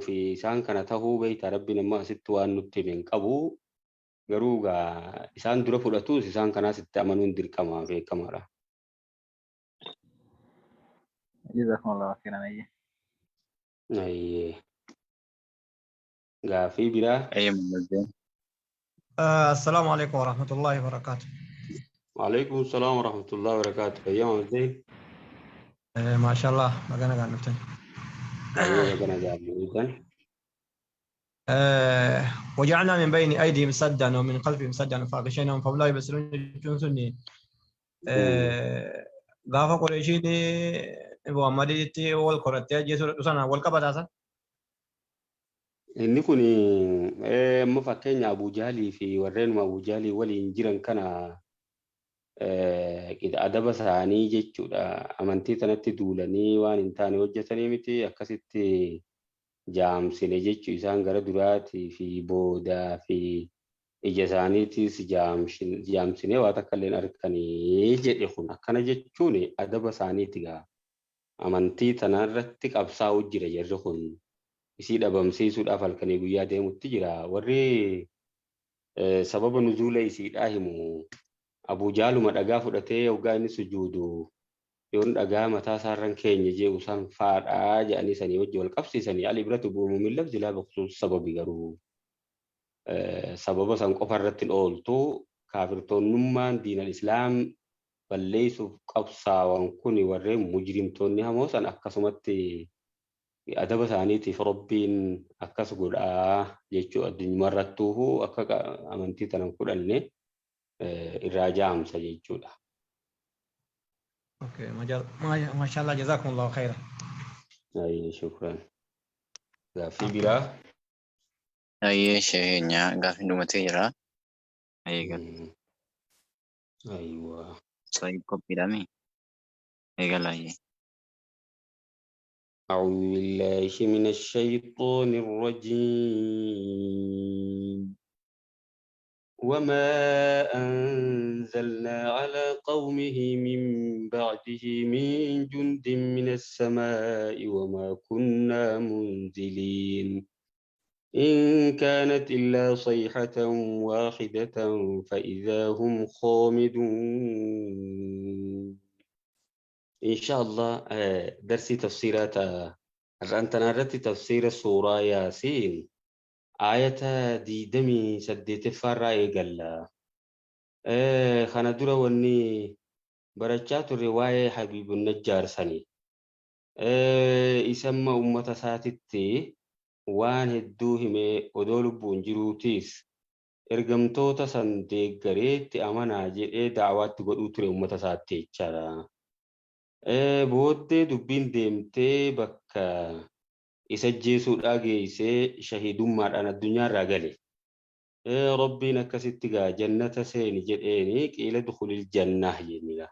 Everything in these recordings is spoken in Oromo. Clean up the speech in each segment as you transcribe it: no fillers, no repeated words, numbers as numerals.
fi isaan kana tahuu beeyta Rabbiin amma asitti waan nutti hime hin qabu. Garuu gaa isaan dura fudhatuus isaan kanaas itti amanuun dirqama beekamaadha. Jazakumullahu khairan ayyee. Ayyee. Gaafii biraa. Ayyee Muhammad. السلام عليكم ورحمة الله وبركاته. Waalaikum salaam wa rahmatullahi wa barakatuh. Fayyaa Muhammad. ما شاء الله baga nagaan dhuftan. Ayyee baga nagaan dhuftan. وجعلنا من بين أيديهم سدا ومن خلفهم سدا فأغشيناهم فهم لا يبصرون jechuun suni gaafa Qureeshiin Muhammaditti wal korattee ajjeesuu sana wal qabataa san. Inni kun amma fakkeenya Abuu Jaalii fi warreenuma Abuu Jaalii waliin jiran kana adaba isaanii jechuudha. Amantii tanatti duulanii waan hin taane hojjetanii miti akkasitti jaamsine jechuu isaan gara duraatii fi boodaa fi ija isaaniitis jaamsine waa takka illee harkanii jedhe kun akkana jechuun adaba isaaniiti gaa. Amantii tanarratti qabsaa'u jira jarri kun. Isii dhabamsiisuudhaaf halkanii guyyaa deemutti jira. Warri sababa nuzuula isiidhaa himu Abuu Jaaluma dhagaa fudhatee hoggaa inni sujuudu yoon dhagaa mataa isaarran keenya jee'u san faadhaa jedhanii sanii wajji wal qabsiisanii al-ibratu bi'umuumil lafzi laa bikhusuusi sababi garuu sababa san qofa irratti hin ooltu kaafirtoonnummaan diinal islaam balleessuuf qabsaawan kun warreen mujrimtoonni hamoo san akkasumatti adaba isaaniitiif Rabbiin akkas godhaa jechuu addunyaarrattuuhu akka amantii tanan fudhanne irraa jaamsa jechuudha. Okay, mashallah, jazakumullahu khairan. Ayyee shukran. Gaaffii biraa. Ayyee sheenya gaaffiin dhumatee jira. Ayyee Mm. Aywa. Sohib qophiidhaami. Eegala ayyee. أعوذ بالله من الشيطان الرجيم. وما أنزلنا على قومه من بعده من جند من السماء وما كنا منزلين إن كانت إلا صيحة واحدة فإذا هم خامدون. إن شاء الله درسي تفسيرات أنت نردت تفسير سورة ياسين آية 28ffaa eegalla. Kana dura wanni barachaa turre waa'ee Habiibun Najjaar sani. Isamma ummata isaatitti waan hedduu himee odoo lubbuun jiruutiis ergamtoota san deeggareetti amanaa jedhee da'awaatti godhuu ture ummata isaatti jechaadha. Booddee dubbiin deemtee bakka isa ajjeesuudhaa geessee shahiidummaadhaan addunyaarraa gale. Rabbiin akkasitti gaa jannata seeni jedheeni qiila dukhulil jannah jennila.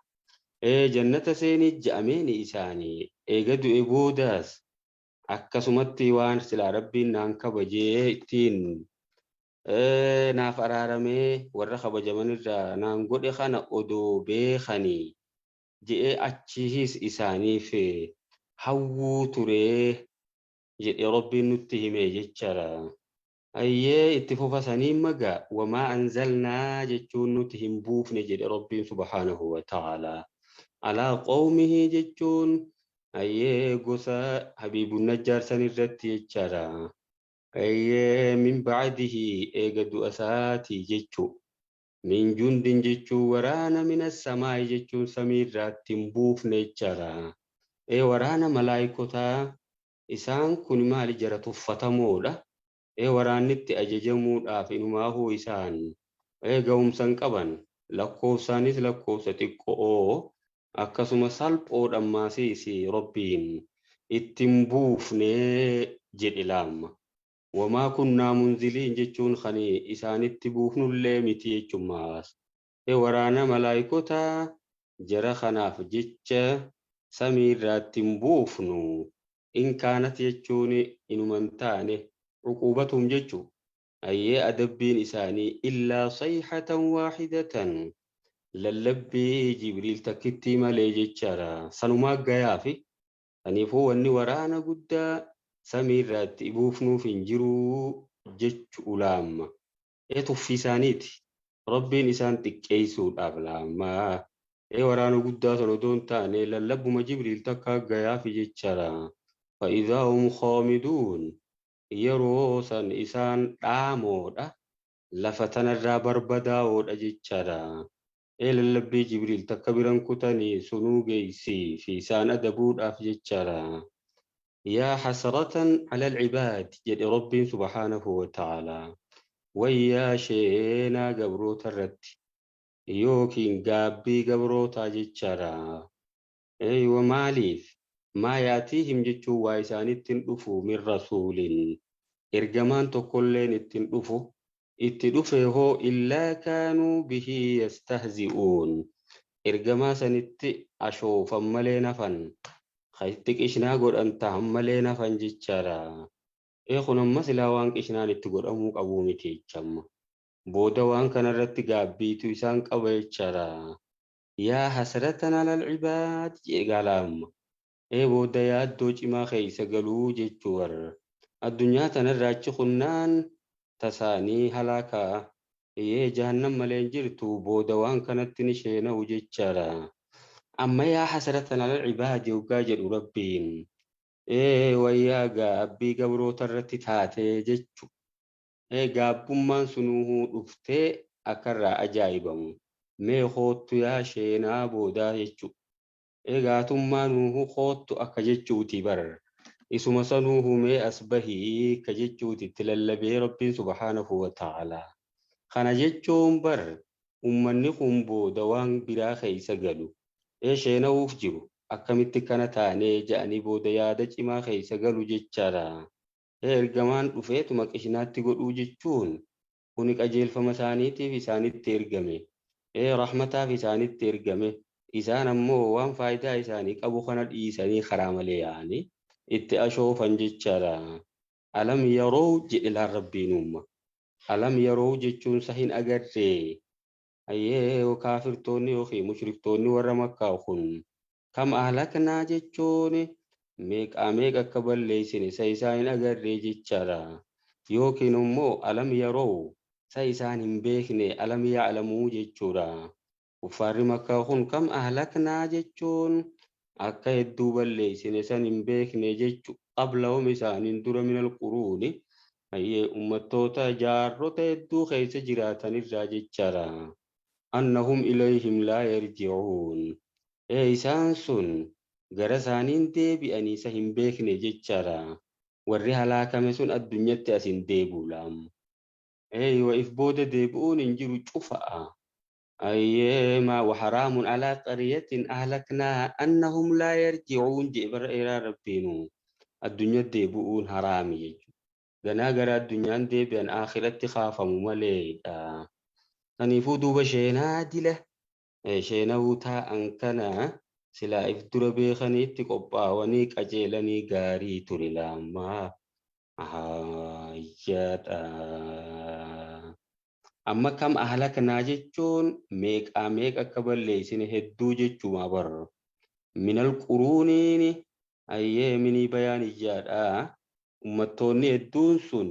Jannata seeni je'ameeni isaanii eega du'e boodaas akkasumatti waan silaa Rabbiin naan kabajee ittiin naaf araaramee warra kabajaman irraa naan godhe kana odoo beekanii je'ee achiis isaaniif hawwuu turee jedhe Rabbiin nutti hime jechaadha. Ayyee itti fufa saniin magaa wamaa anzalnaa jechuun nuti hin buufne jedhe Rabbiin subhaanahu wa ta'ala. Alaa qawmihi jechuun ayyee gosa Habiibun Najjaar san irratti jechaadha. Ayyee min ba'dihi eega du'a isaatii jechuu. Min jundin jechuun waraana minas samaa'i jechuun samii irraatti hin buufne jechaadha. Ee waraana malaayikotaa isaan kun maali jara tuffatamoodha. Ee waraannitti ajajamuudhaaf inumaahuu isaan ee ga'umsa hin qaban lakkoofsaanis lakkoofsa xiqqo'oo akkasuma salphoodha maasiis Rabbiin itti hin buufne jedhe laamma. Wamaa kunnaa munziliin jechuun kan isaanitti buufnullee miti jechumaas. Ee waraana malaayikotaa jara kanaaf jecha samii irraatti hin buufnu. In kaanat jechuun inuma hin taane uquubatum jechuu. Ayyee adabbiin isaanii illaa sayhatan waahidatan lallabbii Jibriil takkittii malee jechaadha. Sanumaa gayaafi. Kaniifuu wanni waraana guddaa Samiirraa itti buufnuuf hin jiruu jechu ulaamma. Ee tuffii isaaniiti. Rabbiin isaan xiqqeessuudhaaf laammaa. Ee waraana guddaa sana otoo hin taane lallabbuma Jibriil takka gayaafi jechaadha. Fa'idaa hum khaamiduun yeroo san isaan dhaamoodha. Lafa tanarraa barbadaa'oodha jechaadha. Ee lallabbii Jibriil takka biran kutanii sunuu geessii fi isaan adabuudhaaf jechaadha. Yaa hasratan ala alcibaad jedhe Rabbiin subhaanahu wa ta'aalaa. Wayyaa sheenaa gabroota irratti yookiin gaabbii gabrootaa jechaadha. Eeywa maaliif? Maa yaatiihim jechuun waa isaanitti hin dhufu min rasuulin. Ergamaan tokkolleen itti hin dhufu. Itti dhufe hoo illaa kaanuu bihi yastahzi'uun. Ergamaa sanitti ashoofan malee nafan. Itti qishnaa godhan ta'an malee nafan jechaadha. Ee kun amma silaa waan qishnaan itti godhamuu qabuu miti jechamma. Booda waan kanarratti gaabbiitu isaan qaba jechaadha. Yaa hasratan alal cibaad jedhe amma. Ee booda yaaddoo cimaa keessa galuu jechuu warra. Addunyaa tanarraa achi kunnaan tasaanii halaakaa. Ee jahannam malee hin jirtu booda waan kanatti ni sheena'u jechaadha. Amma yaa hasratan alal cibaadi hoggaa jedhu Rabbiin. Ee wayyaa gaabbii gabroota irratti taatee jechu. Ee gaabbummaan sunuu dhuftee akka irraa ajaa'ibamu. Mee koottu yaa sheenaa boodaa jechu. Ee gaatummaa nuuhu koottu akka jechuuti bar. Isuma sanuuhu mee as bahii akka jechuuti itti lallabee Rabbiin subhaanahu wa ta'aalaa. Kana jechuun bar ummanni kun booda waan biraa keessa galu. Ee sheena'uuf jiru. Akkamitti kana taanee ja'anii booda yaada cimaa keessa galu jechaadha. Ee ergamaan dhufeetuma qishinaatti godhuu jechuun kuni qajeelfama isaaniitiif isaanitti ergame. Ee rahmataaf isaanitti ergame. Isaan ammoo waan faayidaa isaanii qabu kana dhiisanii karaa malee yaa'anii itti ashoofan jechaadha. Alam yeroo jedhe laan Rabbiin uumma. Alam yeroo jechuun isa hin agarree. Ayyee kaafirtoonni yookiin mushriktoonni warra Makkaa kun kam ahlaknaa jechuun meeqaa meeqa akka balleessine isa isaan hin agarree jechaadha. Yookiin immoo alam yeroo isa isaan hin beekne alam ya'lamuu jechuudha. Kuffaarri Makkaa kun kam ahlaknaa jechuun akka hedduu balleessine san hin beekne jechu qablahum isaaniin dura minal quruuni ayyee ummattoota jaarrota hedduu keessa jiraatanirraa jechaadha. Annahum ilayhim laa yarji'uun. Ee isaan sun gara isaaniin deebi'anii isa hin beekne jechaadha. Warri halaakame sun addunyatti as hin deebi'u laamma. Ee wa if booda deebi'uun hin jiru cufa'a. Ayyee maa waharaamun alaa qaryatin ahlaknaa annahum laa yarji'uun jedhe bara dheeraa Rabbiinu. Addunyaa deebi'uun haraami jechuudha. Ganaa gara addunyaan deebi'an akhiratti kaafamu maleedha. Kanaafuu duuba sheenaa dila sheenawuu taa'an kana silaa if dura beekaniitti qophaa'anii qajeelanii gaarii ture laammaa. Hayyaadha. Amma kam ahlaknaa jechuun meeqaa meeqa akka balleessine hedduu jechuuma bar. Minal quruuniin ayyee minii bayaan iyyaadha. Ummattoonni hedduun sun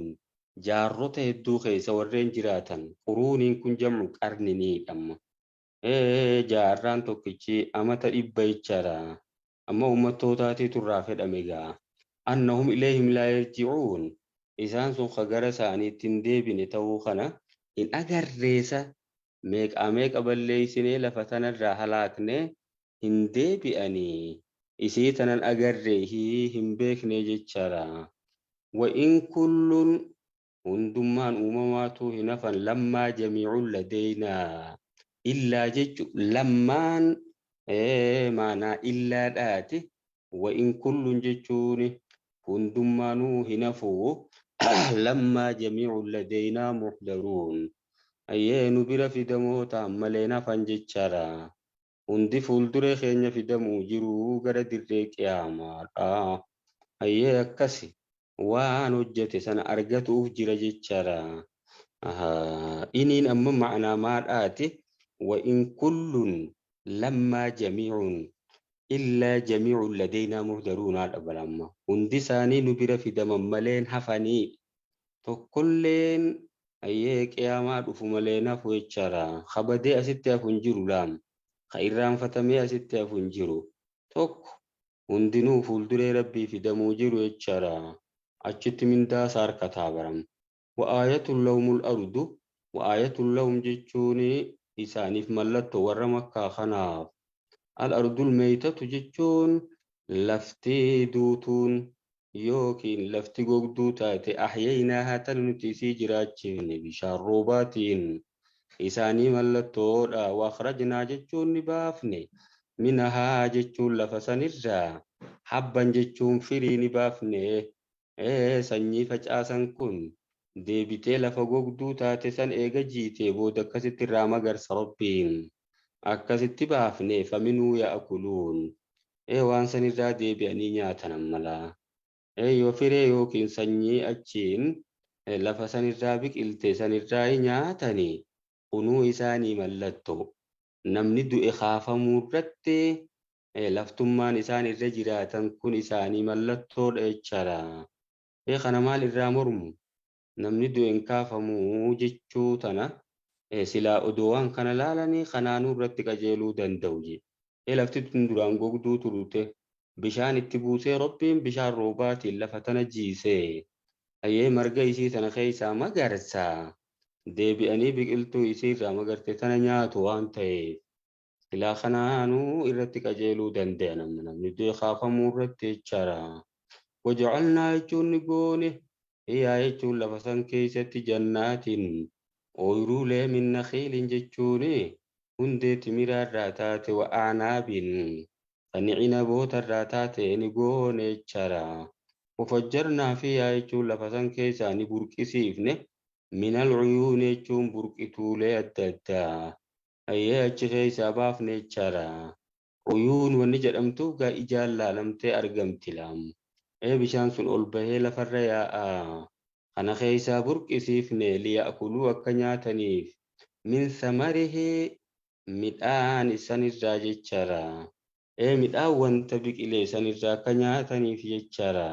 jaarrota hedduu keessa warreen jiraatan quruuniin kun jam'u qarniniidha amma. Ee jaarraan tokkichi amata 100 jechaadha. Amma ummattootaatiitu irraa fedhame gaa. Annahum ilayhim laa yarji'uun. Isaan sun ka gara isaaniitti hin deebine ta'uu kana hin agarreessa. Meeqaa meeqa balleessinee lafa tanarraa halaakne hin deebi'anii. Isii tanan agarree hin beekne jechaadha. Wa'in kullun hundummaan uumamaatu hin hafan lammaa jamii'un ladeynaa. Illaa jechu lammaan maanaa illaadhaati. Wa'in kullun jechuun hundummaanuu hin hafu lammaa jamii'un ladeynaa muhdaruun. Ayyee nu bira fidamoo ta'an malee hafan jechaadha. Hundi fuulduree keenya fidamuu jiru gara dirree qiyaamaadha. Ayyee akkasi waan hojjete sana argatuuf jira jechaadha. Iniin amma ma'anaa maadhaati. Wa'in kullun lammaa jamii'un. Illaa jamiicu ladeynaa muhdaruunaa dhabalamma. Hundi isaanii nu bira fidaman maleen hafanii tokkolleen ayyee qiyaamaa dhufu maleen hafu jechaadha. Kabadee asitti hafu hin jiru laam. Ka irraanfatamee asitti hafu hin jiru. Tokko hundinuu fuulduree rabbii fidamuu jiru jechaadha. Achitti mindaa isaa harkataa baram. Wa'aayatun lahumul ardu wa'aayatun lahum jechuun isaaniif mallattoo warra makkaa kanaaf. Al-ardul meeytatu jechuun lafti duutuun yookiin lafti gogduu taate ahyaynaahaa tan nuti isii jiraachifne bishaan roobaatiin isaanii mallattoodha. Wa akhrajnaa jechuun ni baafne minahaa jechuun lafa sanirraa habban jechuun firii ni baafne sanyii facaasan kun deebitee lafa gogduu taate san eega jiitee booda akkasitti irraa magarsa rabbiin. Akkasitti baafne faminuu yaa'kuluun waan sanirraa deebi'anii nyaatan ammalaa yoo firee yookiin sanyii achiin lafa sanirraa biqilte sanirraa nyaatanii kunuu isaanii mallattoo namni du'e kaafamuu irratti laftummaan isaan irra jiraatan kun isaanii mallattoodha jechaadha. Kana maal irraa mormu namni du'e hin kaafamuu jechuu tana silaa odoo waan kana laalanii kanaanuu irratti qajeeluu danda'u jedhe. Lafti tun duraan gogduu turte bishaan itti buusee rabbiin bishaan roobaatiin lafa tana jiisee ayyee marga isii tana keessaa magarsa deebi'anii biqiltuu isii irraa magarte tana nyaatu waan ta'eef silaa kanaanuu irratti qajeeluu danda'a namni du'e kaafamuu irratti jechaadha. Waja'alnaa jechuun ni goone yaa jechuun lafa san keessatti jannaatiin ooyiruulee min nakhiilin jechuun hundee timiraa irraa taate wa a'naabin kan cinaboota irraa taate ni goone jechaadha. Wafajjarnaa fiihaa jechuun lafa san keessaa ni burqisiifne minal cuyuun jechuun burqituulee adda addaa ayyee achi keessaa baafne jechaadha. Cuyuun wanni jedhamtuuf gaa ijaan laalamtee argamti laamu. Bishaan sun ol bahee lafarra yaa'a. Kana keessaa burqisiifne liya'kuluu akka nyaataniif min samarihi midhaan isanirraa jechaadha. Midhaan wanta biqilee isanirraa akka nyaataniif jechaadha.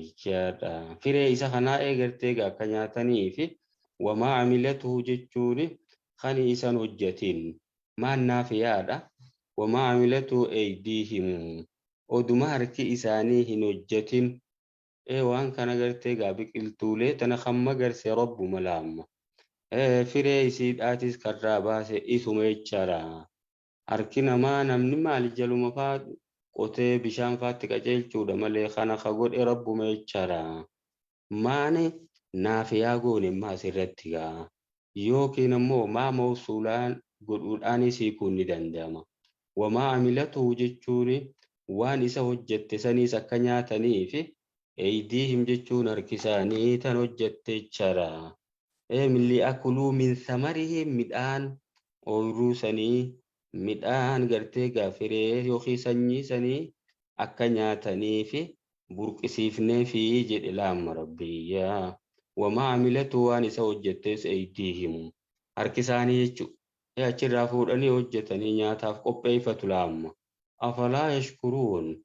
Jechaadha. Firee isa kanaa eegartee akka nyaataniif wamaa amilatuhu jechuun kan isan hojjetin maannaaf yaadha. Wamaa amilatuhu eydiihim oduma harki isaanii hin hojjetin. Waan kana gartee gaa biqiltuulee tana kan magarse rabbuma laamma. Firee isiidhaatis karraa baase isuma jechaadha. Harki namaa namni maali jaluma faa qotee bishaan faatti qajeelchuudha malee kana ka godhe rabbuma jechaadha. Maani naaf yaa goone imma asirratti gaa. Yookiin ammoo maa mawsuulaan godhuudhaanis hiikuun ni danda'ama. Wamaa amilatuhu jechuun waan isa hojjette saniis akka nyaataniif eydiihim jechuun harki isaanii tan hojjette jechaadha. Li'akuluu min samarihi midhaan ooyiruu sanii midhaan gartee gaafiree yookiin sanyii sanii akka nyaataniif burqisiifneefi jedhe laamma rabbiyyaa. Wamaa amilatu waan isa hojjettes eydiihim harki isaanii jechuudha. Achirraa fuudhanii hojjetanii nyaataaf qopheeffatu laamma. Afalaa yashkuruun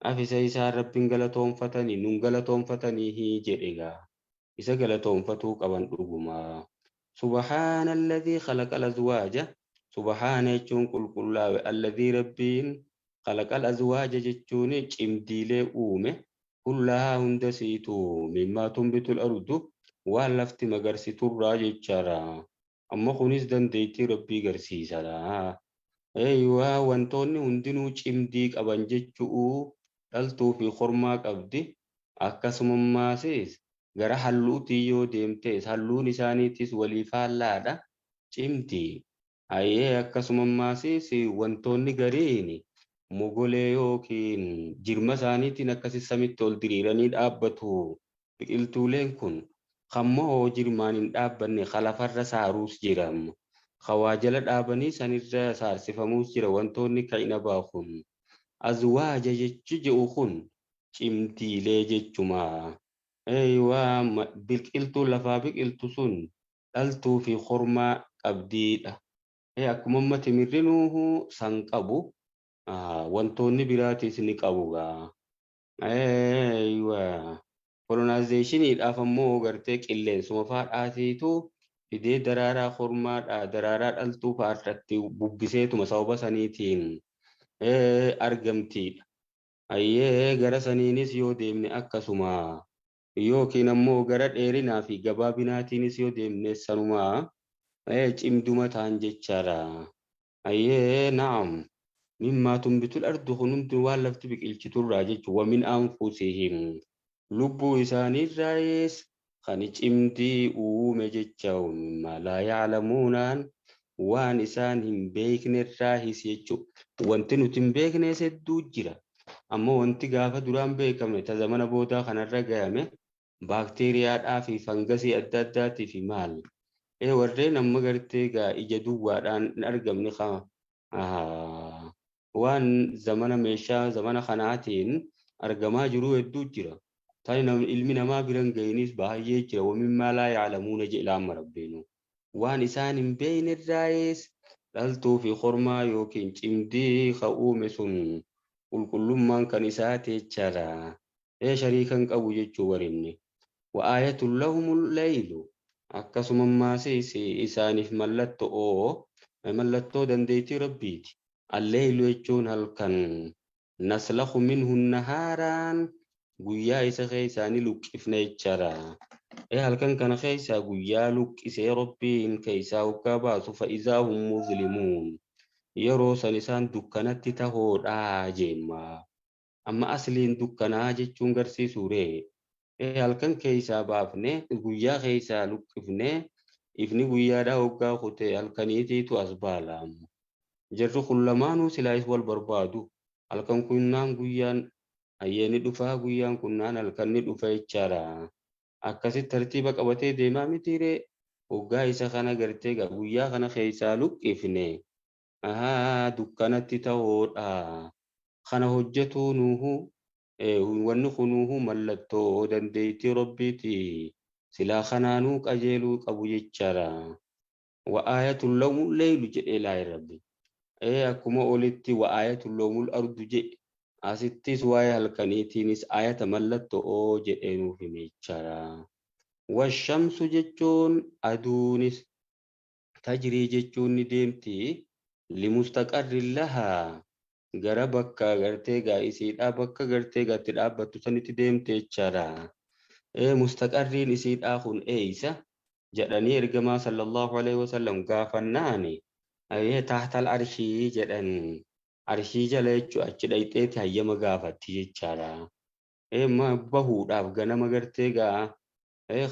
afisa isaan rabbiin galatoonfatanii nun galatoonfatanii jedhe gaa. Isa galatoonfatuu qaban dhugumaa. Subhaana alladhii khalaqal azwaaja. Subhaana jechuun qulqullaa'e alladhii rabbiin khalaqal azwaaja jechuun cimdiilee uume kullahaa hunda siitu mimmaa tunbitul ardu waan lafti magarsiturraa jechaadha. Amma kunis dandeettii rabbii garsiisadha. Eeyyuwaa wantoonni hundinuu cimdii qaban jechuu dhaltuu fi kormaa qabdi. Akkasumammaas gara halluutii yoo deemtes halluun isaaniitis walii faallaadha. Cimdii. Ayyee akkasumammaas wantoonni gariin mogolee yookiin jirma isaaniitiin akkasi samitti ol diriiranii dhaabbatu. Biqiltuuleen kun kammoo jirmaan hin dhaabbanne lafarra saaruus jira. Hawaa jala dhaabanii sanirra saarsifamuus jira wantoonni ka'inabaa kun. Azwaaja jechi jedhu kun cimdiilee jechuma. Eeywaa biqiltuu lafaa biqiltu sun dhaltuu fi kormaa qabdiidha. Akkuma amma timirrinuuhu san qabu. Wantoonni biraatis ni qabu gaa. Eeywa. Polonaayizeeshiniidhaaf ammoo gartee qilleensuma faadhaatiitu fidee daraaraa hormaadhaa daraaraa dhaltuu fa'aarratti bubbiseetuma sababa saniitiin argamtiidha. Ayyee gara saniinis yoo deemne akkasuma yookiin ammoo gara dheerinaa fi gabaabinaatiinis yoo deemne sanuma cimduma ta'an jechaadha. Ayyee naam. Mimmaa tunbitul ardu kun hundi waan lafti biqilchiturraa jechuudha. Wamin anfusihim. Lubbuu isaaniirraayis kan cimdii uume jecha mimmaa laa ya'lamuunaan waan isaan hin beeknerraahis jechuudha. Wanti nuti hin beeknes hedduu jira. Ammoo wanti gaafa duraan beekame ta zamana boodaa kanarra gahame baakteeriyaadhaa fi fangasii adda addaatii fi maal. Warreen amma gartee gaa ija duwwaadhaan hin argamne waan zamana meeshaa zamana kanaatiin argamaa jiru hedduu jira. Tani ilmi namaa bira hin gahinis baay'ee jira. Wamimmaa laa ya'lamuuna jedha amma rabbiinu. Waan isaan hin beeknerraayis dhaltuu fi hormaa yookiin cimdii ka uume sun qulqullummaan kan isaati jechaadha. Shariikan qabu jechuu warinni. Wa'aayatul lahumul laylu. Akkasuma ammaas isaaniif mallattoo dandeettii rabbiiti. Alleylu jechuun halkan naslakhu minhu nahaaraan guyyaa isa keessaa ni luqqifna jechaadha. Halkan kana keessaa guyyaa luqqisee rabbiin keessaa hoggaa baasu fa'izaa hum muzlimuun. Yeroo san isaan dukkanatti tahoodhaa jeemma. Amma asliin dukkanaa jechuun garsiisuure. Halkan keessaa baafne guyyaa keessaa luqqifne ifni guyyaadhaa hoggaa kutee halkaniitiitu as baala. Jarri kun lamaanuu silaayis wal barbaadu. Halkan kunnaan guyyaan ayyeeni dhufaa guyyaan kunnaan halkan ni dhufa jechaadha. Akkasitti tartiiba qabatee deemaa mitiiree hoggaa isa kana gartee guyyaa kana keessaa luqqifne. Dukkanatti ta'oodha. Kana hojjetuu nuuhu wanni kunuuhu mallattoo dandeettii rabbiiti. Silaa kanaanuu qajeeluu qabu jechaadha. Wa'aayatul lahumul laylu jedhee laayi rabbi. Akkuma olitti wa'aayatul lahumul ardu jedhe. Asittis waa'ee halkaniitiinis ayata mallattoo jedhee nuuf hime jechaadha. Washamsu jechuun aduunis tajrii jechuun ni deemti. Limustaqarri lahaa gara bakka gartee gaa isiidhaa bakka gartee gaatti dhaabbattu sanitti deemte jechaadha. Mustaqarriin isiidhaa kun eeysa jedhanii ergamaa sallallahu alaihi wasallam gaafannaani tahtal arshii jedhan. Arshii jala jechuun achi dhayxeeti hayyama gaafatti jechaadha. Bahuudhaaf ganama gartee gaa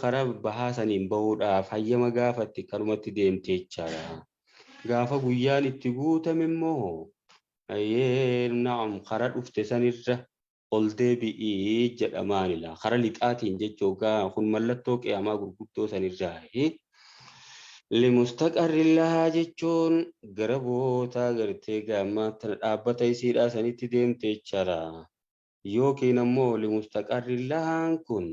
karaa bahaa saniin bahuudhaaf hayyama gaafatti kanumatti deemte jechaadha. Gaafa guyyaan itti guutame immoo naam karaa dhufte sanirra ol deebi'ii jedhamaanila. Karaa lixaatiin jechuu gaa kun mallattoo qiyaamaa gurguddoo sanirraa. Limustaqarri lahaa jechuun gara bootaa gartee gaammaa tana dhaabbata isiidhaa sanitti deemte jechaadha. Yookiin ammoo limustaqarri lahaan kun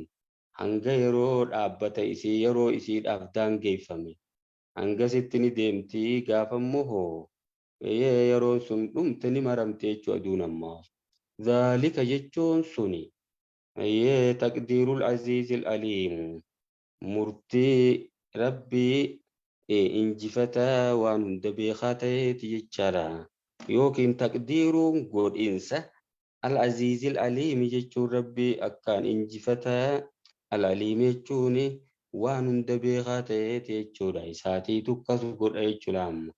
hanga yeroo dhaabbata isii yeroo isiidhaaf daangeffame. Hangasitti ni deemti gaafa immoo yeroon sun dhumte ni maramte jechuu aduun ammaa. Zaalika jechuun suni taqdiirul aziizil aliim murtii rabbii injifataa waan hunda beekaa ta'eeti jechaadha. Yookiin taqdiiruun godhinsa al-aziizil aliimi jechuun rabbii akkaan injifataa al-aliim jechuun waan hunda beekaa ta'eeti jechuudha. Isaatiitu akkas godha jechuudha amma.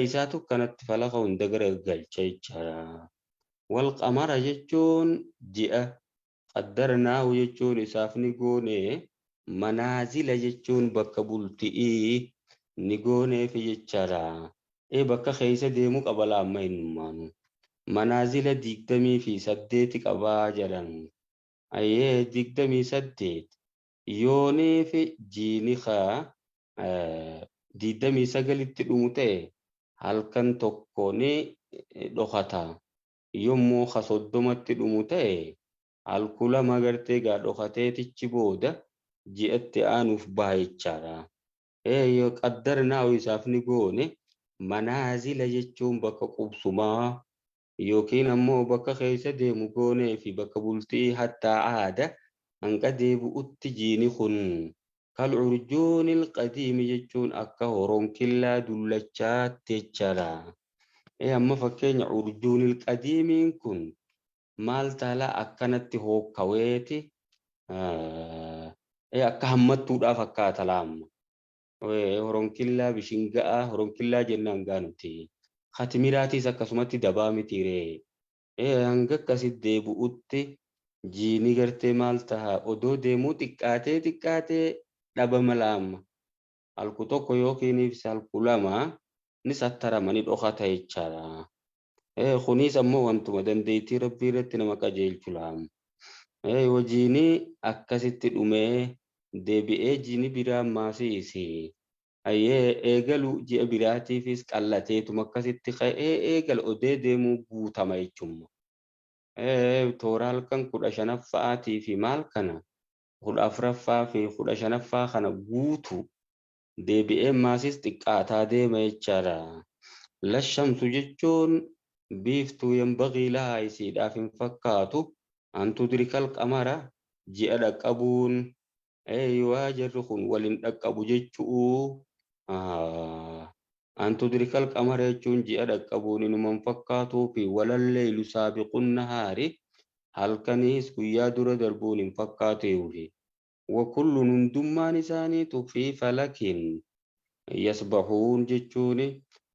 Isaatu akkanatti falaqa hunda garagalcha jechaadha. Wal qamara jechuun ji'a qaddarnaahu jechuun isaaf ni goone manaazila jechuun bakka bulti'ii ni gooneefi jechaadha. Bakka keessa deemuu qaba laamma innumaanu. Manaazila 28 qabaa jedhan. 28 yoonii fi jiini kaa 29tti dhumu ta'e halkan tokko ni dhokata. Yommuu ka 30tti dhumu ta'e halku lama gartee gaa dhokateetichi booda ji'atti aanuuf baha jechaadha. Qaddarnaahu isaaf ni goone manaazila jechuun bakka qubsumaa. Yookiin ammoo bakka keessa deemu goonee fi bakka bultii hattaa aada hanga deebi'utti jiini kun kal urjuunil qadiimi jechuun akka horonkillaa dullachaatti jechaadha. Amma fakkeenya urjuunil qadiimiin kun maal taala akkanatti hookkaweeti akka hammattuudhaa fakkaata laamma. Horonkillaa bishinga'aa horonkillaa jennaan gaanuti. Hatimiraatiis akkasumatti dabaa mitiiree. Hanga akkasitti deebi'utti jiini gartee maal taha odoo deemuu xiqqaatee xiqqaatee dhabama laamma. Halku tokko yookiin ibsa halku lama ni sattarama ni dhokata jechaadha. Kunis ammoo wantuma dandeettii rabbii irratti nama qajeelchu laamma. Hojiini akkasitti dhumee deebi'ee jiini biraa maasiisi. Eegalu ji'a biraatiifis qallateetuma akkasitti ka'ee eegala odee deemuu guutama jechuudha. Toora halkan 15ffaatii fi maal kana 14ffaa fi 15ffaa kana guutu deebi'ee maasis xiqqaataa deema jechaadha. Lashamsu jechuun biiftuu yanbagii lahaa isiidhaaf hin fakkaatu an tudrikal qamara ji'a dhaqqabuun waa jarri kun waliin dhaqqabu jechuu an tudrikal qamara jechuun ji'a dhaqqabuun inuma hin fakkaatuu fi walalleeylu saabiqun nahaari halkaniis guyyaa dura darbuun hin fakkaatuufi. Wakullun hundummaan isaaniitu fi falakin yasbahuun jechuun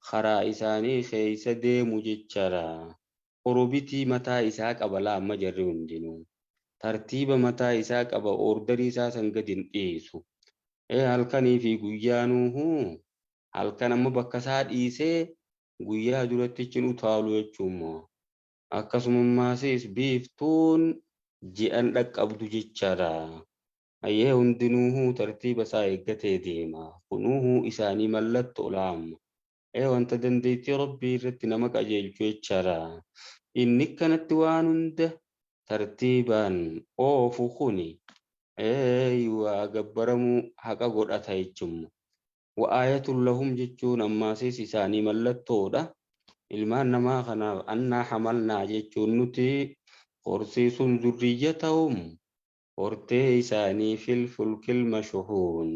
karaa isaanii keessa deemu jechaadha. Orobitii mataa isaa qaba laamma jarri hundinuu. Tartiiba mataa isaa qaba ordarii isaa san gadi hin dhiisu. Halkanii fi guyyaanuuhu halkan amma bakka isaa dhiisee guyyaa duratti cin utaalu jechuummoo. Akkasumammaasiis biiftuun ji'an dhaqqabdu jechaadha. Ayyee hundinuuhu tartiiba isaa eeggatee deema. Kunuuhu isaanii mallattoo laamma. Wanta dandeettii rabbii irratti nama qajeelchu jechaadha. Inni kanatti waan hunda tartiibaan oofu kuni waa gabbaramuu haqa godhata jechuudha. Wa'aayatul lahum jechuun ammaasiis isaanii mallattoodha. Ilmaan namaa kanaaf annaa hamalnaa jechuun nuti horsiisuun zurriyyatahum hortee isaanii fil fulkil mashuhuun.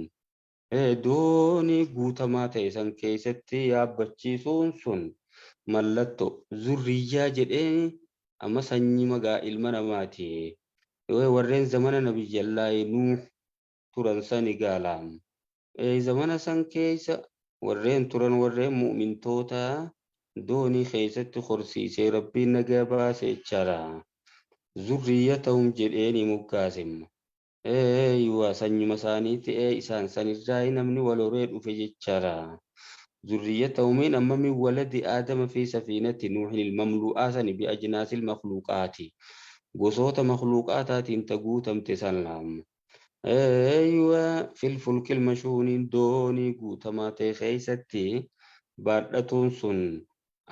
Doonii guutamaa ta'e san keessatti yaabbachiisuun sun mallattoo zurriyyaa jedhee amma sanyii magaa ilma namaati. Warreen zamana nabiyyallaahi Nuuh turan sani gaalaam. Zamana san keessa warreen turan warreen mu'mintoota doonii keessatti horsiisee rabbiin nagaa baase jechaadha. Zurriyyatahum jedheeni moggaasemma. Waa sanyuma isaanii ta'ee isaan sanirraa namni wal horee dhufe jechaadha. Zurriyyatahumiin amma min waladi aadama fi safiinati nuuhin ilmamluu'aa sani bi'ajnaasil makhluuqaati. Gosoota makhluuqaataatiin ta guutamte san laamma. Fil fulkil mashuuniin doonii guutamaa ta'e keessatti baadhatuun sun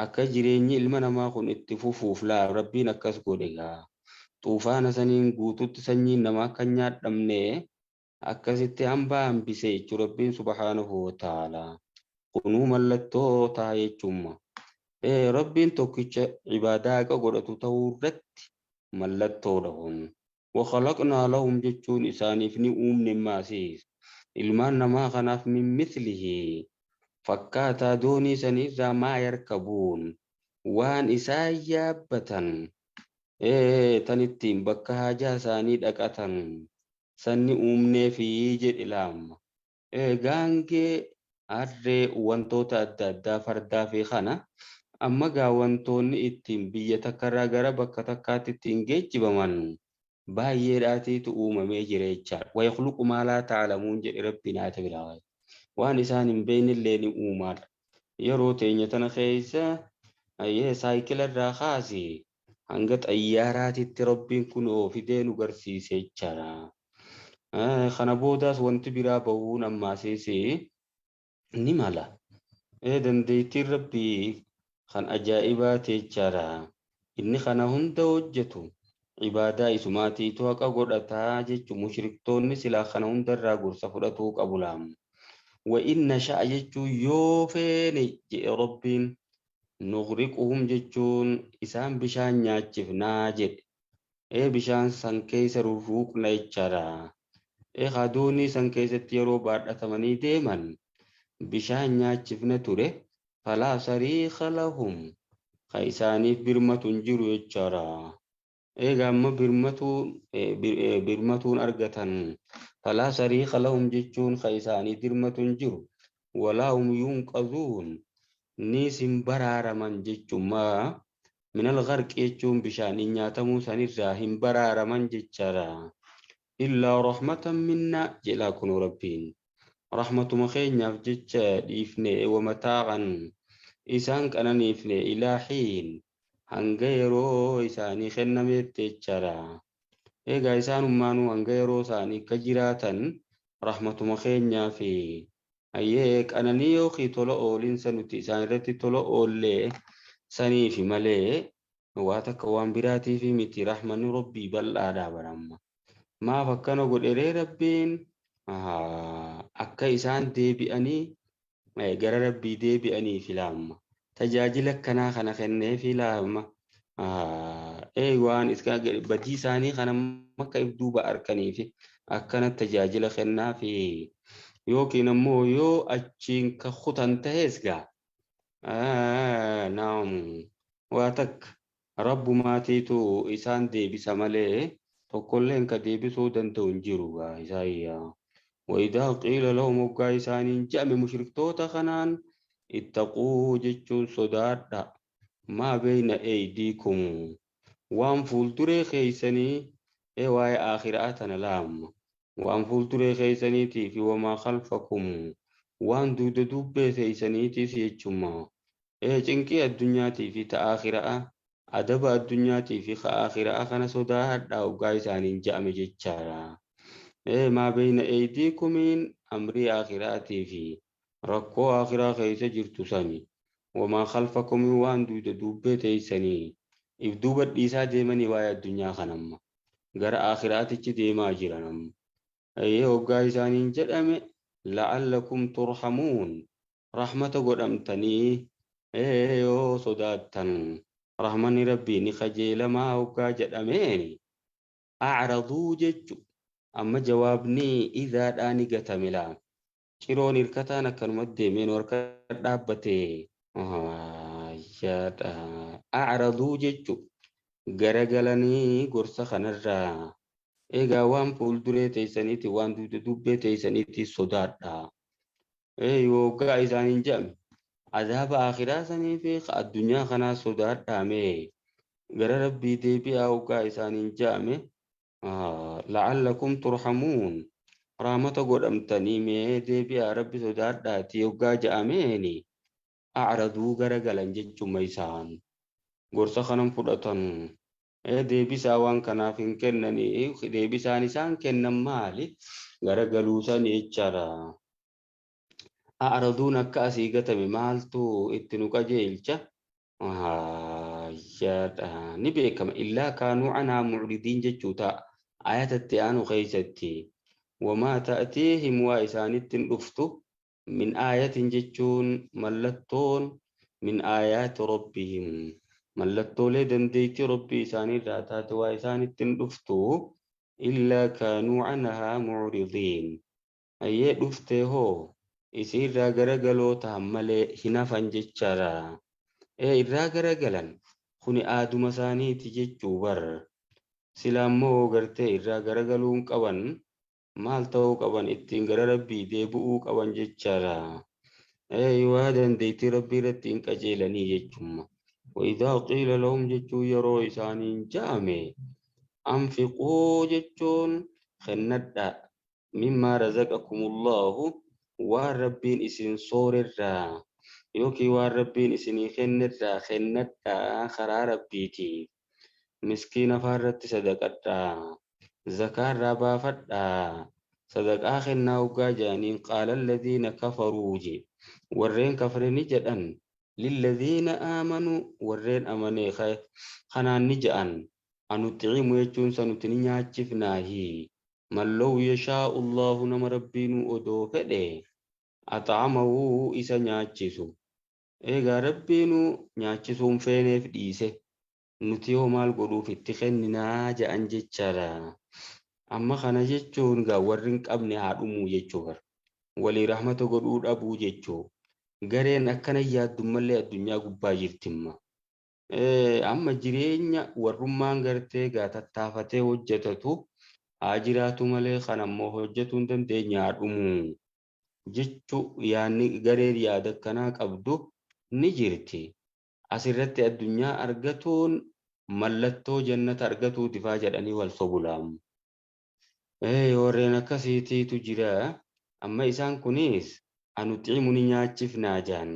akka jireenyi ilma namaa kun itti fufuuf laa rabbiin akkas godhe gaa. Xuufaana saniin guututti sanyiin namaa akka hin nyaadhamne akkasitti hambaa hambise jechuu rabbiin subhaanahu wa ta'ala. Kunuu mallattoo ta'a jechuudha. Rabbiin tokkicha ibaadaa haqa godhatu ta'uu irratti mallattoodha kun. Wakhalaqnaa lahum jechuun isaaniif ni uumne maasiis. Ilmaan namaa kanaaf min mislihi fakkaataa doonii saniirraa maa yarkabuun waan isaan yaabbatan tan ittiin bakka haajaa isaanii dhaqatan sanni uumneefi jedhe laamma. Gaangee harree wantoota adda addaa fardaa fi kana amma gaa wantoonni ittiin biyya takkarraa gara bakka takkaatti ittiin geejjibaman baay'eedhaatiitu uumamee jira jechaadha. Wayakhluqu maa laa ta'lamuun jedhe rabbiin haata biraa. Waan isaan hin beeknellee ni uumaadha. Yeroo teenya tana keessa saayikila irraa kaasi hanga xayyaaraatitti rabbiin kun fidee nu garsiise jechaadha. Kana boodaas wanti biraa bahuun ammaasiis ni mala. Dandeettiin rabbii kan ajaa'ibaa jechaadha. Inni kana hunda hojjetu ibaadaa isumaatiitu haqa godhataa jechuun mushriktoonni silaa kana hundarraa gorsa fudhatuu qabu laamu. Wa inna sha'a jechuun yoo feene jedhe rabbiin Nughriquhum jechuun isaan bishaan nyaachifnaa jedhe. Ee bishaan san keessa rurruuqna jechaadha. Ee doonii san keessatti yeroo baadhatamanii deeman bishaan nyaachifna ture. Falaa sariika lahum ka isaaniif birmatu hin jiru jechaadha. Egaa amma birmatuun argatan. Falaa sariika lahum jechuun ka isaanii dirmatu hin jiru. Walaa hum yunqazuun niis hin baraaraman jechuun minal gharqi jechuun bishaaniin nyaatamuu sanirraa hin baraaraman jechaadha. Illaa rahmatan minna jedhaa kunoo Rabbiin. Rahmatuma keenyaaf jecha dhiifne wamataa'an isaan qananiifne ilaa hiin hanga yeroo isaanii kennameetti jechaadha. Egaa isaanummaanuu hanga yeroo isaanii akka jiraatan rahmatuma keenyaa fi hayyee qananii yookiin tola oolinsa nuti isaan irratti tola oollee saniifi malee waa takka waan biraatiif miti rahmanni Rabbii bal'aadha baramma. Maaf akkana godheree Rabbiin akka isaan deebi'anii gara Rabbii deebi'anii filaamma. Tajaajila akkanaa kana kennee filaamma. Waan badii isaanii kana akka if duuba arkanii fi akkana tajaajila kennaa fi yookiin ammoo yoo achiin ka kutan tahees gaa naam waa takka rabbumaatiitu isaan deebisa malee tokkolleen ka deebisuu danda'u hin jiru gaa isaayyaa. وإذا قيل لهم وقا إسانين جأم مشركتوتا خنان اتقوا جتشون صدادا ما بين أيديكم وان فولتري خيسني إيه واي آخراتنا لام وان فولتري خيسني تي وما خلفكم وان دود دوبي خيسني تي سيچما إيه چنكي الدنيا تي في تآخرة أدب الدنيا تي في آخرة خنا صدادا وقا إسانين جأم جتشارا إيه ما بين أيديكم أمري آخراتي في ركو آخرة خيس جرتو سني وما خلفكم وان دود دوبي تيسني إف دوبت إيسا ديمني وايا الدنيا خنم غر آخراتي ديما جرنم أيه وقا إسانين جدأم لعلكم ترحمون رحمة قدمتني إيه يو صداتن رحمني ربي نخجيل ما وقا جدأميني أعرضوا ججو amma jawaabni idaadhaa ni gatame laa. Ciroon hirkataan akkanumatti deemeen harka dhaabbate. A'raduu jechuun garagalanii gorsa kanarraa. Egaa waan fuulduree teessaniiti waan dugda dubbee teessaniiti sodaadha. Yoogaa isaaniin jedhame azaaba akhiraa sanii fi addunyaa kanaa sodaadhaame gara Rabbii deebi'aa hoggaa isaaniin jedhame. لعلكم ترحمون رحمة قدمتني مي ديبيا ربي صداداتي يوغا جاميني أعرضوا غرغلن جچو ميسان غورسا خنم فدتن deebii isaa waan kanaaf hin kennanii deebii isaan isaan kennan maali garagaluu san jechaadha. A'raduun akka asii gatame maaltu itti nu qajeelcha? Ni beekama illaa kaanuu anhaa mucridiin jechuu ta'a. Ayatatti aanu keessatti wamaa ta'tiihim waa isaanitti hin dhuftu min aayatin jechuun mallattoon min aayaati rabbihim mallattoolee dandeettii rabbii isaanii irraa taate waa isaanitti hin dhuftu illaa kaanuu anhaa mucridiin. Ayyee dhuftee hoo isiirraa garagaloo ta'an malee hin hafan jechaadha. Irraa garagalan kuni aaduma isaaniiti jechuu bar. Sila ammoo gartee irraa garagaluun qaban maal ta'uu qaban ittiin gara rabbii deebi'uu qaban jechaadha. Waa dandeettii rabbii irratti hin qajeelanii jechumma. وإذا قيل لهم جتشو يرو إسانين جامي أنفقوا جتشون خندا مما رزقكم الله والربين إسن صور الرا يوكي والربين إسن خندا خندا خرا ربيتي مسكين فارت صدقتا زكاة ربا فتا صدقا خنا وقاجانين قال الذين كفروا جي ورين كفرني جدن للذين آمنوا ورين أمني خنان نجأن أنطعم يجون سنتني نياچفناهي من لو يشاء الله نما ربين أدو فده أطعمه إسا نياچسو Egaa Rabbiinuu nyaachisuun feeneef dhiise. Nuti hoo maal godhuuf itti kenninaa ja'an jechaadha. Amma kana jechuun gaa warri hin qabne haa dhumuu jechuu bara. Walii rahmata godhuu dhabuu jechuu. Gareen akkana yaaddummallee addunyaa gubbaa jirtimma. Amma jireenya warrummaan gartee gaa tattaafatee hojjetatu haa jiraatu malee kan ammoo hojjetuu hin dandeenye haa dhumuu jechuu yaanni gareen yaada akkanaa qabdu ni jirti. Asirratti addunyaa argatuun mallattoo jannata argatuuti faa jedhanii wal sobulaamu. Warreen akkasiitiitu jira. Amma isaan kunis anuxiimu ni nyaachifnaa jaan.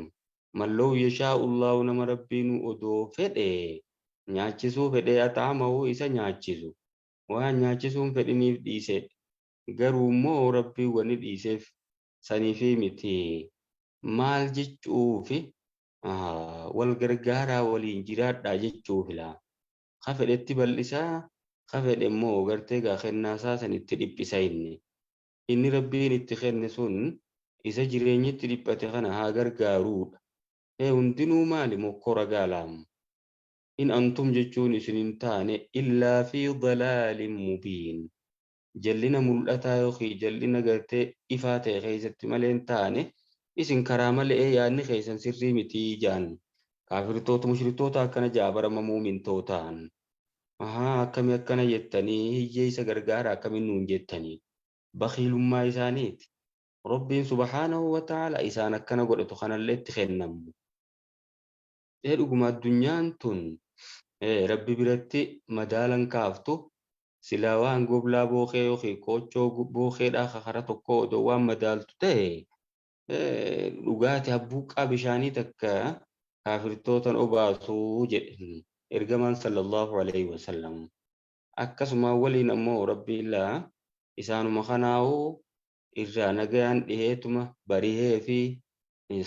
Malloo yashaa'ullaahu nama Rabbiin odoo fedhe nyaachisuu fedhe axaamahu isa nyaachisu. Waan nyaachisuun fedhiniif dhiise. Garuu immoo Rabbiin wani dhiiseef saniifi miti. Maal jechuufi wal gargaaraa waliin jiraadhaa jechuufi laa. Ka fedhetti bal'isaa, ka fedhe immoo gartee gaa kennaasaa sanitti dhiphisa inni. Inni Rabbiin itti kenne sun isa jireenyitti dhiphate kana haa gargaaruudha. Hundinuu maali mokkora gaalaamu? In antum jechuun isin hin taane illaa fi dalaalin mubiin. Jallina mul'ataa yookiin jallina gartee ifaa ta'e keessatti malee hin taane isin karaa malee yaadni keessan sirrii mitii jaan. Kaafirtoota mushriktoota akkana jaabarama muumintootaan. Ahaa akkami akkana jettanii hiyyeessa gargaara akkamiin nuun jettanii. Bakiilummaa isaaniiti. Rabbiin subhaanahu wa ta'ala isaan akkana godhatu kanallee itti kennamu. Dhuguma addunyaan tun Rabbi biratti madaalan kaaftu silaa waan goblaa bookee yookiin koochoo bookeedhaa kara tokko odoo waan madaaltu ta'e dhugaati habbuuqqaa bishaanii takka kaafirtootan obaasuu jedhe ergamaan sallallahu alaihi wasallam. Akkasuma waliin ammoo Rabbiin laa isaanuma kanaa'uu irraa nagayaan dhiheetuma barihee fi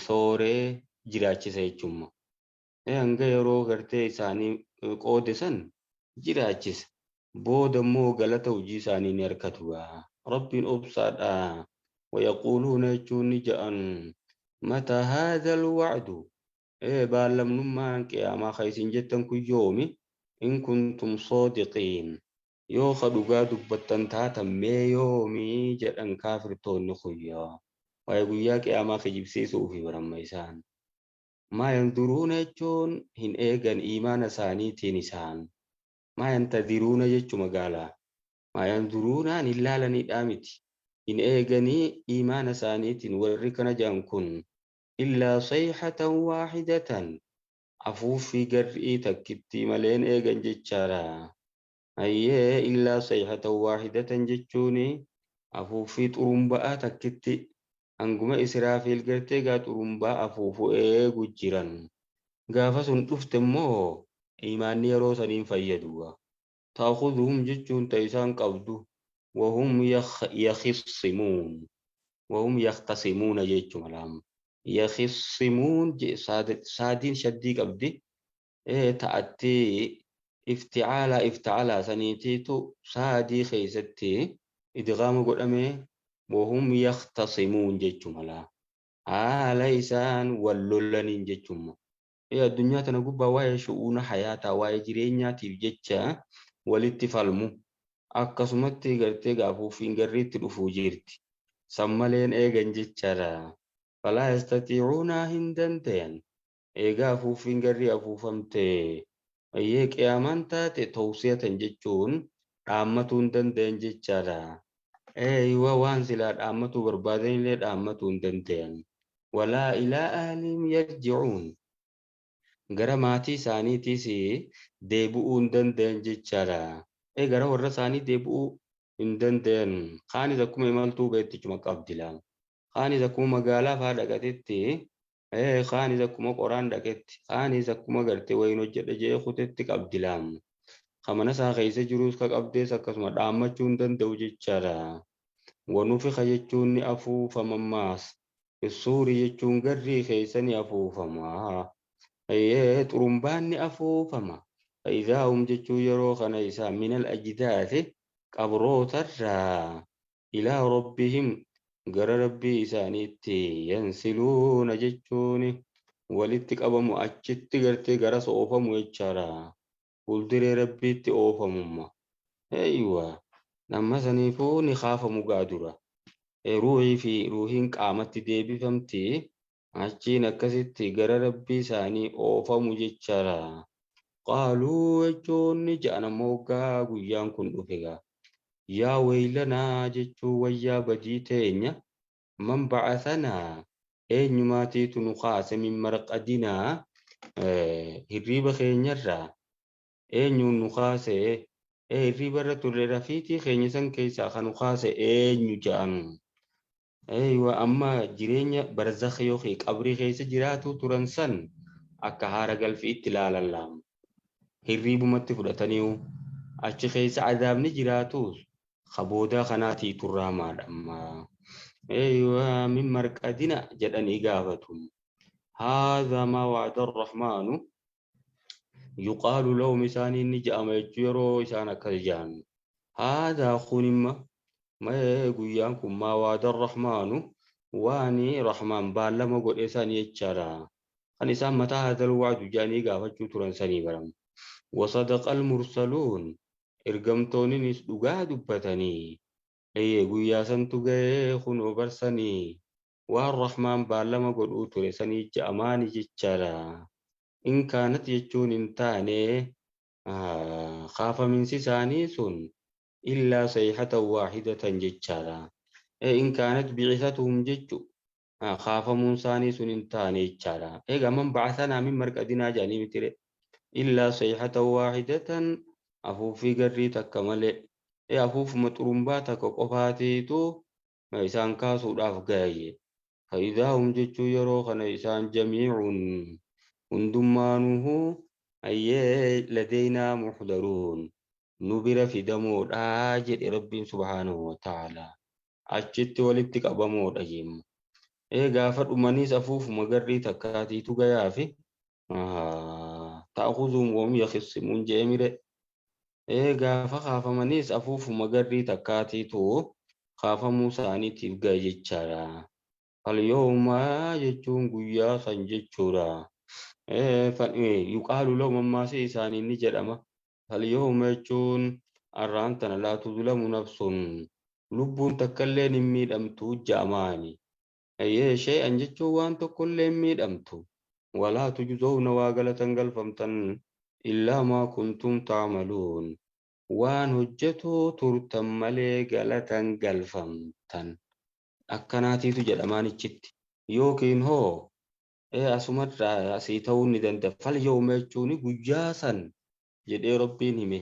sooree jiraachisa jechuudha. Hanga yeroo gartee isaanii qoode san jiraachisa. Booda immoo galata hojii isaanii ni argatu. Rabbiin obsaadha. Wayaquuluuna jechuun ni ja'an mataa haadhal wa'du. Baallamnummaan qiyaamaa kan isin jettan kun yoomi? In kuntum soodiqiin. Yoo ka dhugaa dubbattan taatan mee yoomii jedhan kaafirtoonni kuyyaa. Waa'ee guyyaa qiyaamaa kijibsiisuufi baramma isaan. Maa yanduruuna jechuun hin eegan iimaana isaaniitiin isaan. Maa yantadiruuna jechuu magaalaa. Maa yanduruunaan hin laalanidhaa miti. Hin eeganii iimaana isaaniitiin warri kana jedhan kun illaa sayhatan waahidatan afuuffii garrii takkittii maleen eegan jechaadha. Ayyee illaa sayhatan waahidatan jechuun afuuffii xurumba'aa takkitti hanguma Israafiil gartee gaa xurumbaa afuufu eegu jiran. Gaafa sun dhufte immoo imaanni yeroo saniin fayyadu. Taakuduhum jechuun ta isaan qabdu wahum yakhisimuun wahum yakhtasimuuna jechuma laama. Yakhisimuun saadiin shaddii qabdi ta'atti ifticaalaa iftacalaa saniitiitu saadii keessatti idgaama godhamee wahum yakhtasimuun jechuma laa. Haala isaan wal lolaniin jechuma. Addunyaa tana gubbaa waa'ee shu'uuna hayaataa waa'ee jireenyaatiif jecha walitti falmu. Akkasumatti gartee gaafuufiin garriitti dhufuu jirti. San maleen eegan jechaadha. Falaa yastatiicuunaa hin danda'an. Eegaa afuufiin garrii afuufamte. Ayyee qiyaamaan taate tawsiyatan jechuun dhaammatuu hin danda'an jechaadha. Eeywa waan silaa dhaammatuu barbaadanillee dhaammatuu hin danda'an. Walaa ilaa ahlihim yarji'uun. Gara maatii isaaniitiis deebi'uu hin danda'an jechaadha. Gara warra isaanii deebi'uu hin danda'an. Kaanis akkuma imaltuu beettichuma qabdi laama. Kaanis akkuma magaalaa fa'aa dhaqatetti, kaanis akkuma qoraan dhaqetti, kaanis akkuma gartee wayiin hojjedha jee kutetti qabdi laama. Ka mana isaa keessa jirus ka qabdees akkasuma dhaammachuu hin danda'u jechaadha. Wanufiqa jechuun ni afuufama ammaas. Suuri jechuun garrii keessa ni afuufama. Xurumbaan ni afuufama. Fa'idaa hum jechuun yeroo kana isaa minal ajdaati qabrootarraa ilaa rabbihim gara rabbii isaaniitti yansiluuna jechuun Walitti qabamu achitti gartee garas oofamu jechaadha. Fuulduree Rabbiitti oofamumma. Eeywa nama saniifuu ni kaafamu gaa dura. Ruuhii fi ruuhiin qaamatti deebifamti. Achiin akkasitti gara Rabbii isaanii oofamu jechaadha. Qaaluu jechuun ni ja'an ammoo hoggaa guyyaan kun dhufe gaa. Yaa waylanaa jechuun wayyaa badii teenya man ba'athanaa eenyumaatiitu nu kaase min marqadinaa hirriiba keenyarraa eenyuun nu kaase hirriiba irra turre rafiitii keenya san keessaa kan nu kaase eenyu ja'an. Eeywa amma jireenya barzakh yookiin qabrii keessa jiraatu turan san akka haara galfiitti ilaalan laama. Hirriibumatti fudhataniiru achi keessa azaabni jiraatus kaboodaa kanaatii turraamaadha amma. Eeywa min marqadina jedhanii gaafatu. Haadha maa wa'ada arrahmaanu yuqaalu lahum isaaniin ni je'ama jechuu yeroo isaan akkas jedhan. Haadha kun imma guyyaan kun maa wa'ada arrahmaanu waan rahmaan baallama godhe sanii jechaadha. Kan isaan mataa haadhal wa'adu jedhanii gaafachuu turan sanii baramu. Wasadaqa almursaluun ergamtoonnis dhugaa dubbatanii. Eeyyee guyyaa santu ga'ee kunoo barsanii waan rahmaan baallama godhuu ture sanii je'amaani jechaadha. In kaanat jechuun hin taane kaafaminsi isaanii sun illaa sayhatan waahidatan jechaadha. In kaanat bi'isatuhum jechu kaafamuun isaanii sun hin taane jechaadha. Egaa man ba'asanaa min marqadinaa jedhanii mitire. Illaa sayhatan waahidatan afuuffii garrii takka malee. Afuufuma xurumbaa takka qofaatiitu isaan kaasuudhaaf gaye. Fa'idaahum jechuu yeroo kana isaan jamiicuun hundummaanuhu ayyee ladeynaa muxdaruun nu bira fidamoodha jedhe Rabbiin subhaanahu wa ta'ala. Achitti walitti qabamoodha jemma. Gaafa dhumaniis afuufuma garrii takkaatiitu gayaafi ta'khudhuhum wahum yakhisimuun jedhe mire. Gaafa kaafamaniis afuufuma garrii takkaatiitu kaafamuu isaaniitiif gahe jechaadha. Falyooma jechuun guyyaa san jechuudha. Yuqaalu lahum ammaas isaaniin ni jedhama. Falyooma jechuun arraan tana laa tuzlamu nafsun lubbuun takkallee hin miidhamtu ja'amaani. Shay'an jechuun waan tokkollee hin miidhamtu. Walaa tujzawna waa galatan galfamtan illaa maa kuntum ta'maluun. Waan hojjetuu turtan malee galatan galfamtan. Akkanaatiitu jedhamaan ichitti. Yookiin hoo asumarraa asii ta'uu ni danda'a. Falyooma jechuun guyyaa san jedhee Rabbiin hime.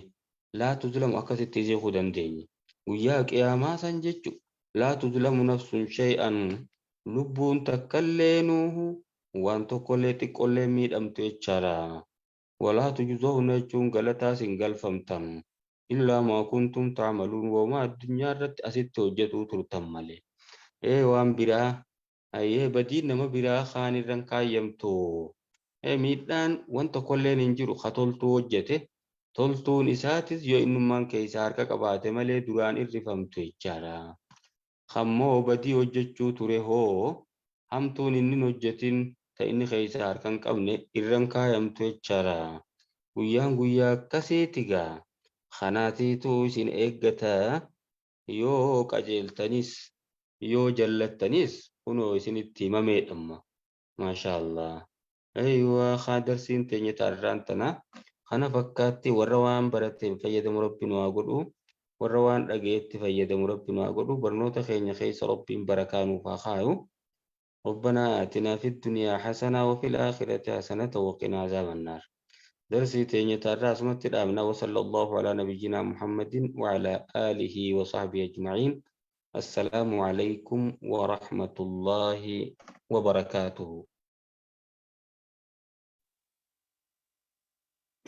Laa tuzlamu akkasitti hiikuu dandeenya. Guyyaa qiyaamaa san jechu laa tuzlamu nafsun shay'an lubbuun takkallee nuuhu waan tokkollee xiqqollee miidhamtu jechaadha. Walaa tujzawna jechuun galataas hin galfamtan. Illaa maa kuntum ta'maluun wooma addunyaa irratti asitti hojjetuu turtan malee. Waan biraa badiin nama biraa kaan irran kaayyamtu. Miidhaan waan tokkolleen hin jiru ka toltuu hojjete. Toltuun isaatis yoo innummaan keessaa harka qabaate malee duraan irrifamtu jechaadha. Kammoo badii hojjechuu ture hoo hamtuun inni hin hojjetin ta inni keessaa harka hin qabne irran kaayamtu jechaadha. Guyyaan guyyaa akkasiiti gaa. Kanaatiitu isin eeggata yoo qajeeltanis yoo jallattanis kunoo isinitti himameedhamma. Maashaallah. Eeywa haa darsiin teenya taarraan tana. Kana fakkaatti warra waan barateen fayyadamu Rabbi nu haa godhu. Warra waan dhagayetti fayyadamu Rabbi nu haa godhu. Barnoota keenya keessa Rabbiin barakaa nuuf haa kaayu. ربنا آتنا في الدنيا حسنة وفي الآخرة حسنة وقنا عذاب النار. درسي تيني تاراس متلامنا وصلى الله على نبينا محمد وعلى آله وصحبه أجمعين. السلام عليكم ورحمة الله وبركاته.